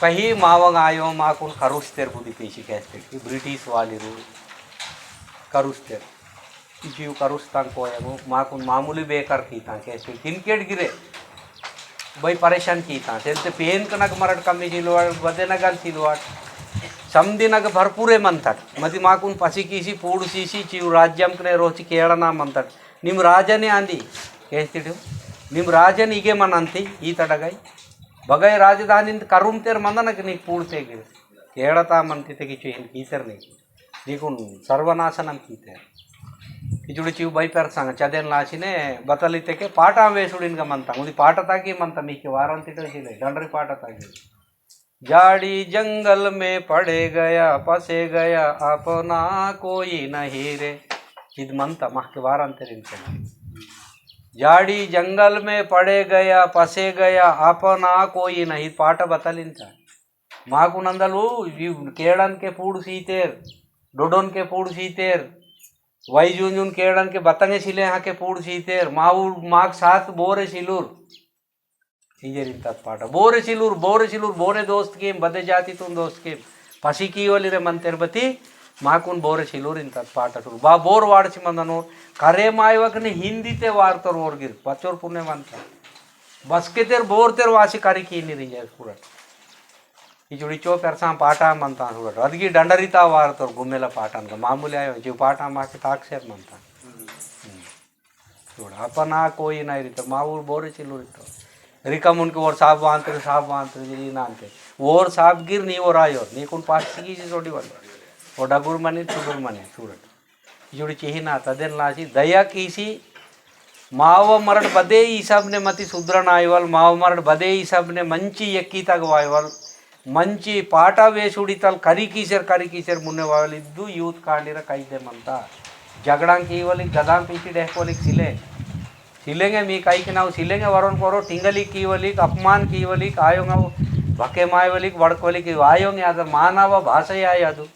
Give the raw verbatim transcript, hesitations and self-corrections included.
कही मावंग आयो माकुन करुस्तेर बुद्धि पीसी कहते कि ब्रिटिश वाली रू करुस्तेर। इचिव करुस्तां कोयंग माकुन मामूली बेकार कीतां कहते किनकेट गिरे। भाई परेशान कीतां तेलते पेन कनक मरट कमी सिलवाट, बदे नगल सिलवाट, समदी नग भरपूरे मंतट। मति माकुन पसी कीसी, पूड़ सीसी, चिव राज्यम कने रोची केड़ना मंतट। निम राजने आंदी, कहते निम राजन इगे मनंती, ई तडगाई। बगाई राजधानी करुम तेर मंदनक नीक पूड़ते गिर। केड़ता मंती ते किचु हिन कीतर नी। नीकुन सर्वनाशनम कीते। किचुड़ी चिव बाई पेरसांग चदेन लाचिने बतली तेके पाटा वेसुड़िन का मंता। उदी पाटा ताकी मंता मीके वारंती तो सिले, डंडरी पाटा ताकी। जाड़ी जंगल में पड़े गया, फंसे गया, अपना कोई नहीं रे। इद मंता माके वारंती रिंते। जाड़ी जंगल में पड़े गया, फंसे गया, अपना कोई नहीं, पाटा बतलिंता। माकु नंदलु, ई केड़न के पूड़ सीतेर, डोडोन के पूड़ सीतेर, वाई जून जून केड़न के बतंगे सिले हाँ के पूड़ सीतेर, माऊ माक साथ बोरे सिलुर। इजेर इंतत पाटा। बोरे सिलुर, बोरे सिलुर, बोरे दोस्त केम, बदे जाति तुन दोस्त केम। पसी कीवली रे मंतेर बती, माकुन बोरे सिलुर इंतत पाटा सुर। बा बोर वाड़सी मंदनोर, करे मायवकने हिंदी ते वार्तोर ओर गिर, पचोर पुने मंता। बसके तेर बोर तेर वासी करी कीनी रिंजे कुड़ट। इचुड़ी चो पेरसा पाटा मंता सुड़ट। अदगी डंडरिता वार्तोर गुमेला पाटान का मामूली आयो, जो पाटा माके ताकसेर मंता। हम्म। सुड़, अपना कोई नहीं रितो, मावुर बोरे सिलुर रितो। रिका मुनके ओर साब वांतरे, साब वांतरे, जी नानते। ओर साब गिर नी ओर आयो, नीकुन पास की सी सोड़ी वाले। ओ डगुर मनी, सुडुर मनी, सुड़ट। जुड़ी चिहिना तदेन लासी, दया कीसी, माव मरड़ बदे ई सबने मति सुधरन आयवल, माव मरड़ बदे ई सबने मंची यक्की तक वायवल, मंची पाटा वेसुड़ी तल करी कीसेर, करी कीसेर मुन्ने वावल इद्दु यूथ कांडीरा कैदे मंता। झगड़ां कीवलिक, गदां पीछी डेहकवलिक सिले। सिलेंगे मी कैक नाव सिलेंगे वरोन कोरो, टिंगली कीवलिक, अपमान कीवलिक, आयोंग भके मायवलिक, वड़कवलिक, आयोंग याद मानव भाषा या यादु।